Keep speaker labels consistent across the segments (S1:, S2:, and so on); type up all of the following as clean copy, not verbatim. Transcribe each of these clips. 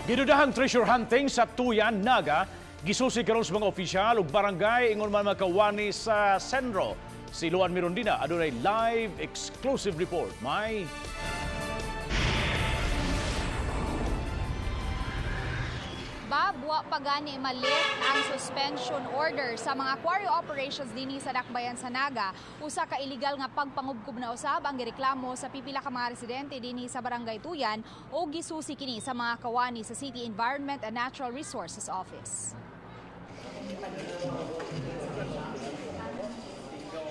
S1: Gidudahang treasure hunting sa Tuyan, Naga, gisusi karon sa mga opisyal ug barangay ingon man makawani sa Senro. Si Luan Mirondina adunay live exclusive report. May
S2: Bob, wa pa gani malit ang suspension order sa mga quarry operations dinhi sa Dakbayan sa Naga. Usa ka illegal nga pagpangubkob na usab ang gireklamo sa pipila ka mga residente dinhi sa Barangay Tuyan o gisusi kini sa mga kawani sa City Environment and Natural Resources Office.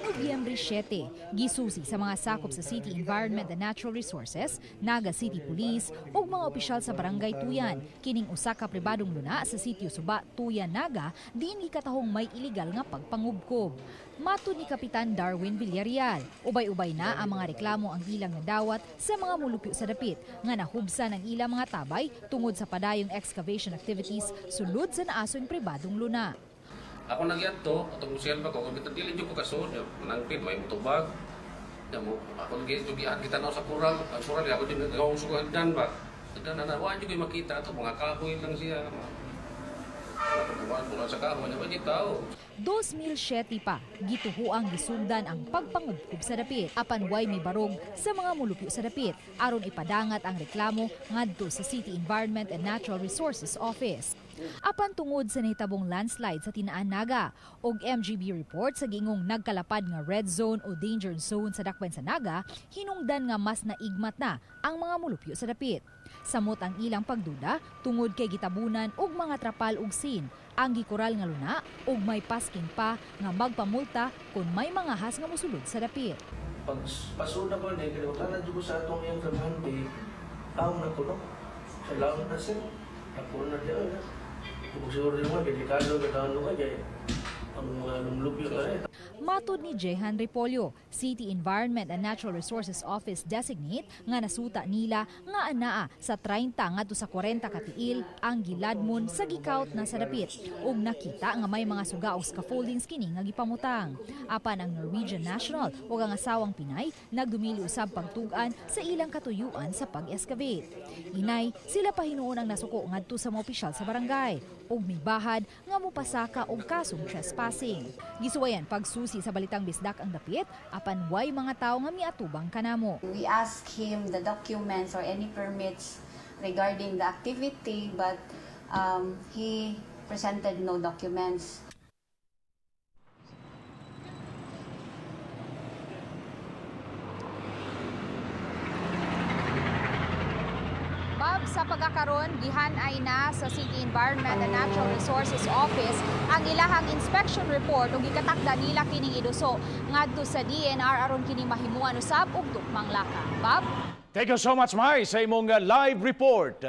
S2: Nobyembre 7, gisusi sa mga sakop sa City Environment and Natural Resources, Naga City Police ug mga opisyal sa Barangay Tuyan. Kining usa ka pribadong luna sa sitio Suba, Tuyan, Naga, diin gikatahong may iligal nga pagpangubkob. Matud ni Kapitan Darwin Villarreal, ubay-ubay na ang mga reklamo ang ilang nadawat sa mga mulupyo sa dapit nga nahubsan ang ilang mga tabay tungod sa padayong excavation activities sulod sa naason pribadong luna.
S3: Ako nagyadto, atong musil pa ko, kung dili jud ko kasud, manangpid, may mutubag. Ako gitanaw sa kural, ang kural, ako din nagawang hagdan ba. Hagdan na, wala jud ko'y makita ato, mga kahoy lang siya. Wala sa kahoy, wala jud tao.
S2: 2007 pa, gituhuang gisundan ang pagpangubkob sa dapit. Apan way mibarog sa mga mulupyo sa dapit, aron ipadangat ang reklamo ngadto sa City Environment and Natural Resources Office. Apan tungod sa nahitabong landslide sa Tinaan Naga og MGB report sa giingong nagkalapad nga red zone o danger zone sa Dakbayan sa Naga, hinungdan nga mas naigmat na ang mga mulupyo sa dapit. Samot ang ilang pagduda tungod kay gitabunan og mga trapal ug sin ang gikural nga luna ug may pasking pa nga magpamulta kung may mga has nga mosulod sa dapit.
S4: Pag pasuna ko ni kalimutan na jud ko sa atong iyang trabahante, taong na kuno. Sa laon na sir, ako na diyan. Kung siguro yung mga delikado, katawang ka dyan, ang mga lumlupyo ka rin.
S2: Matod ni Jehan Repolyo, City Environment and Natural Resources Office designate nga nasuta nila nga anaa sa 30 ngadto sa 40 katiil ang giladmon sa gikaut na sa dapit ug nakita nga may mga suga o scaffoldings kini nga gipamutang. Apan ang Norwegian national ug ang asawang Pinay nagdumili usab pagtug-an sa ilang katuyuan sa pag-excavate. Inay, sila pa hinuon ang nasuko ngadto sa mga opisyal sa barangay ug mibahad nga mopasaka og kasong trespassing. Gisuwayan pagsusi sa balitang bisdak ang dapit apan way mga tawo nga miatubang kanamo.
S5: We ask him the documents or any permits regarding the activity, but he presented no documents.
S2: Bob, sa pagkakaron, gihan-ay na sa City Environment and Natural Resources Office ang ilahang inspection report ug gikatakda nila kining iduso ngadto sa DNR aron kini mahimuan usab og tukmang laka. Bob?
S1: Thank you so much, Mai, sa imong live report.